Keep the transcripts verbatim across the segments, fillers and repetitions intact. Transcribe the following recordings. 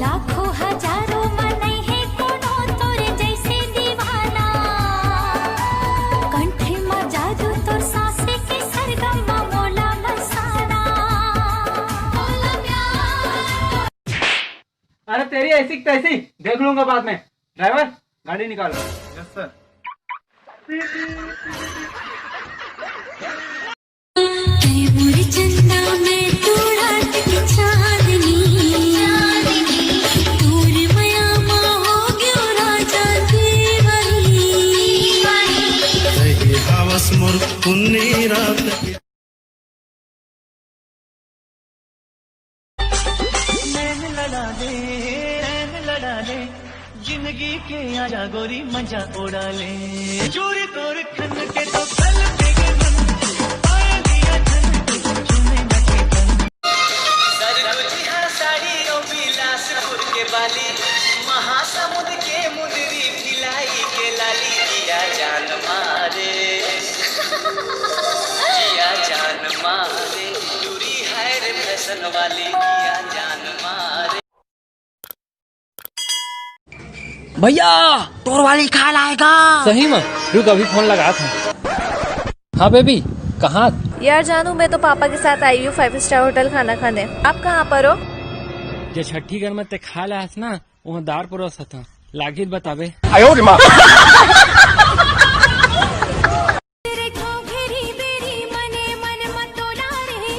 लाखों हजारों म नइ हे कोनो तोरे जइसे दीवाना। कंठ म जादू तोर सांसे के, सरगम म मोला बसाना। अरे तेरी ऐसी की तैसी, देख लूंगा बाद में। ड्राइवर, गाड़ी निकालो। Yes sir. तै मोर चंदा, मैं तो रात की चांदनी, तोर मया मा हो गयो राजा दीवानी। रही हवस मोर पुन्नी रात के। नैन लड़ा ले, नैन लड़ा ले, जिंदगी के आजा गोरी मजा उड़ा ले। चूरी तोर खन के तो खल के मन, पाए दिया खन के चुने लगे तन। सरगुजिहा साड़ी ओ बिलासपुर के बाली, महासमुंद के मुंदरी भिलाई के लाली, जिया जान मारे, जिया जान मारे, टूरी है रे फैशन वाली, जिया जान मारे। भैया, तोर वाली खाल आएगा। सही में? रुक, अभी फोन लगात हँव। हाँ बेबी, कहाँ? यार जानू, मैं तो पापा के साथ आई हूँ फाइव स्टार होटल खाना खाने। आप कहाँ पर हो? जे छठी घर में ते खा ले हस ना, वहाँ दार परोसत हँव। लागही त बताबे। आयो रे माँ। तेरे ठोंघेरी बेरी मने मन मतोला रे।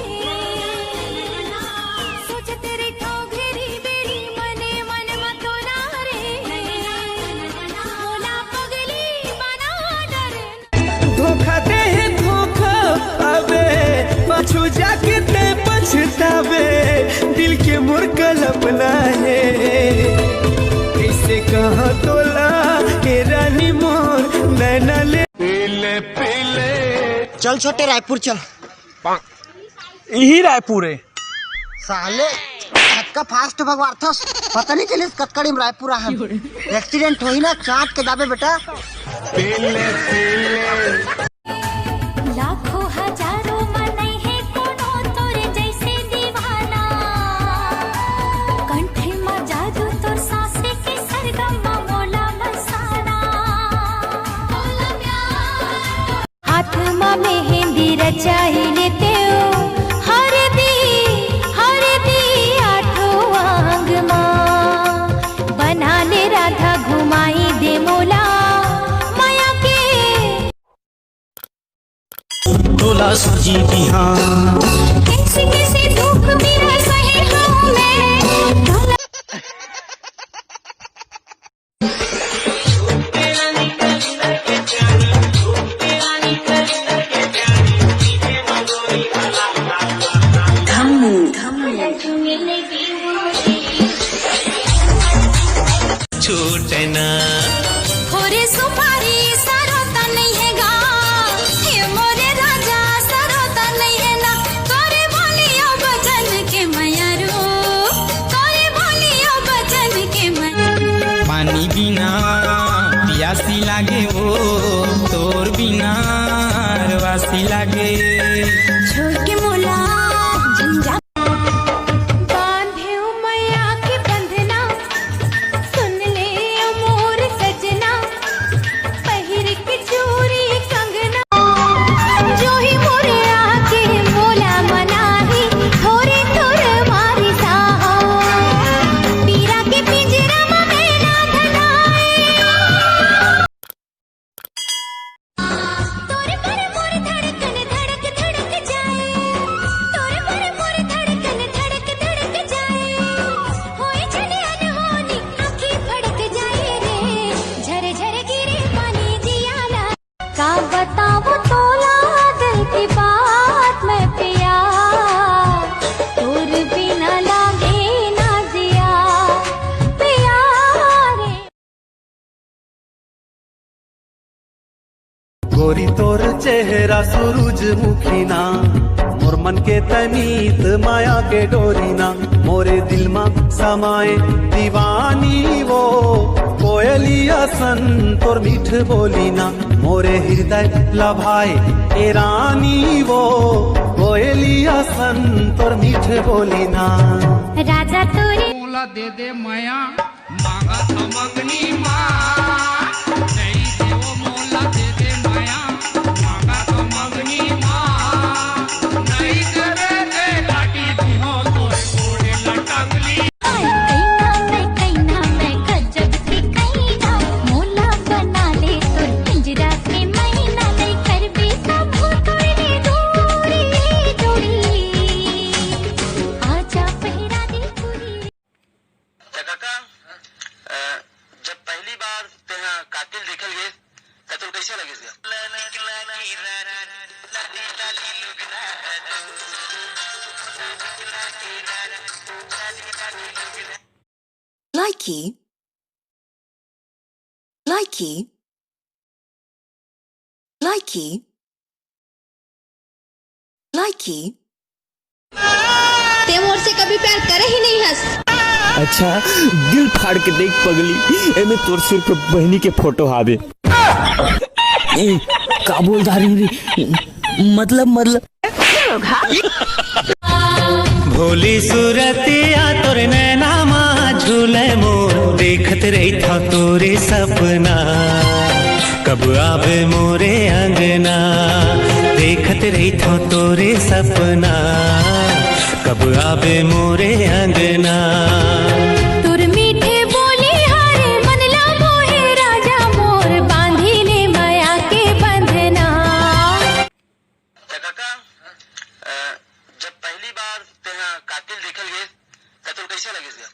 सोच तेरे ठोंघेरी बेरी मने मन मतोला रे। मोला पगली बना डर। धोखा दे हे धोखा, अबे पाछू जाके ते पछताबे। दिल के मोर कल्पना हे, कइसे कहाँ तोला, ए रानी मोर नैना ले। चल छोटे, रायपुर चल। इही रायपुर हे। साले, कतका fast भगवार्थस, पता नहीं चलिस कतका time रायपुर आ हम। Accident होही ना, चाट के जाबे बेटा। लाखों हजारों म नइ हे कोनो तोरे जइसे दीवाना। कंठ म जादू तोर सांसे के, सरगम म मोला बसाना। हाथ म मेहंदी रचाही लेते ओ, हरदी, हरदी आठों आंग म। बना ले राधा घुमाई दे मोला, मया के। तोला सूझी बिहान। कैसे कैसे दुख पीरा सहे हँव मैं, तोला छूटे ना। होरे सुपारी सरोता नइ हे गा, हे मोरे राजा सरोता नइ हे ना। तोरे बोलियो बचन के मयारू, तोरे बोलियो बचन के मयारू। पानी बिना पियासी लागे ओ, तोर बिना अरवासी लागे। छोड़ के मोला जंजा बांधे ओ मया के बंधना, सुन ले ओ मोर सजना, पहिर के चूरी कंगना। जो ही मोरे आके मोला मनाही, थोरे थोर मारी साहो, पीरा के पिंजरा म मैं ना धनाए। तोरे पर मोर धड़कन धड़क धड़क जाए, तोरे पर मोर धड़कन धड़क धड़क जाए। होए चले अनहोनी आँखी फड़क जाए रे, झर झर गिरे पानी जिया ला। का बतावँव तोला दिल की बात मैं पिया, तोर बिना लागे ना जिया, पिया रे। गोरी तोर चेहरा सूरजमुखी ना, मोर मन के तनीत मया के डोरी ना, मोरे दिल मा समाए दीवानी वो, कोयलिया सन तोर मीठ बोली ना, मोरे हृदय लभाए ए रानी वो, कोयलिया सन तोर मीठ बोली ना। राजा तोरे दे दे मया, मांगा तो मंगनी माँ। दे दे ओ मोला, दे दे मया, मांगा तो मंगनी माँ। नहीं देवे ते काटी दिहो तोर गोड़े लटंगली। कइना मैं, कइना मैं, गजब के कइना, मोला बना ले तोर पिंजरा के मैना, नहीं करबे कभू तोरे दूरी जोड़ी। आजा पहिरा दे पूरी। त काका, अ, जब पहली बार तेहा कातिल देखल गे, त तोर कइसे लगिस गा? Likey, likey, likey, likey. ते मोर से कभी प्यार करे ही नहीं हस। अच्छा, दिल फाड़ के देख पगली, एमे तोर सिर्फ बहनी के फोटो हावे। ए, का बोल रही रे? मतलब, मतलब। भोली सूरतिया तोर नैना मा झूले मोर, देखत रहिथव तोरे सपना। कब आबे मोरे अंगना, देखत रहिथव तोरे सपना। कब आबे मोरे अंगना। तोर मीठे बोली हर मन ला मोहे राजा मोर, बांधी ले मया के बंधना। त काका, अ, जब पहली बार तेहा कातिल देखल गे, त तोर कइसे लगिस गा?